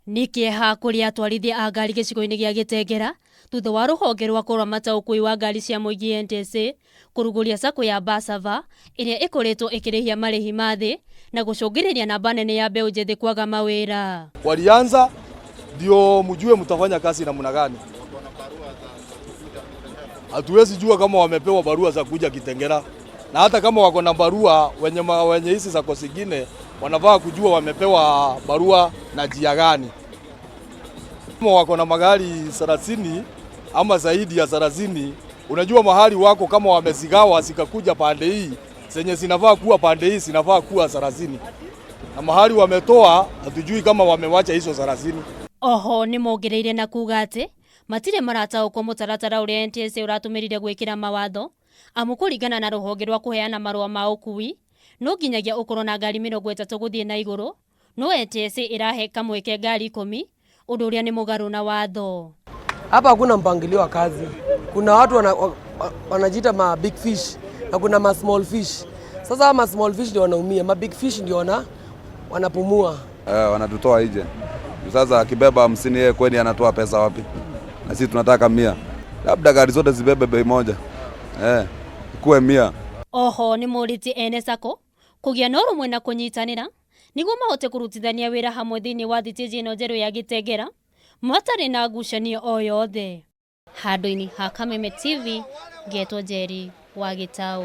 Nĩ kĩeha kũrĩ atwarithia a ngari gĩcigo-inĩ gĩa Gĩtengera thutha wa rũhonge rwa kũramata ũkui wa ngari cia mũingĩ NTSA kũrugũria sacco ya Basava ĩrĩa ĩkoretwo ĩkĩrĩhia marĩhi ma thĩ na gũcũngĩrĩria namba nene ya mbeũ njĩthĩ kwaga mawĩra. Walianza ndio mjue mtafanya kazi namna gani. Hatuwezi jua kama wamepewa barua za kuja Kitengela, na hata kama wako na barua wenye hizi sacco zingine wanafaa kujua wamepewa barua na njia gani. Kama wako na magari 30 ama zaidi ya 30, unajua mahali wako kama wamezigawa zikakuja pande hii, zenye zinafaa kuwa pande hii zinafaa kuwa 30, na mahali wametoa hatujui kama wamewacha hizo 30. Oho nĩ mongereire na kuga atĩ matirĩ marataũkwo mũtaratara ũrĩa NTSA ũratũmĩrire gwĩkĩra mawatho amu kũringana na rũhonge rwa kũheana marũa ma ũkui no nginyagia ũkorwo na ngari 30 gũthiĩ na igũrũ, no NTSA ĩrahe kamweke ngari 10, ũndũ ũrĩa nĩ mũgarũ na watho. Hapa hakuna mpangilio wa kazi. Kuna watu wanajiita ma big fish na kuna ma small fish. Sasa ma small fish ndio wanaumia, ma big fish ndio wanapumua. Wanatutoa nje. Sasa akibeba 50 yeye kwani anatoa pesa wapi? Na sisi tunataka 100. Labda gari zote zibebe bei moja. Kuwe 100. Oho nĩ morĩtie ene sacco kũgĩa na ũrũmwe na kũnyitanĩra nĩguo mahote kũrutithania wĩra hamwe thĩinĩ wa thitĩji ĩno njerũ ya Gĩtengera matarĩ na ngucanio o yothe. Handũ-inĩ ha Kameme TV, ngetwo Njeri wa Gĩtaũ.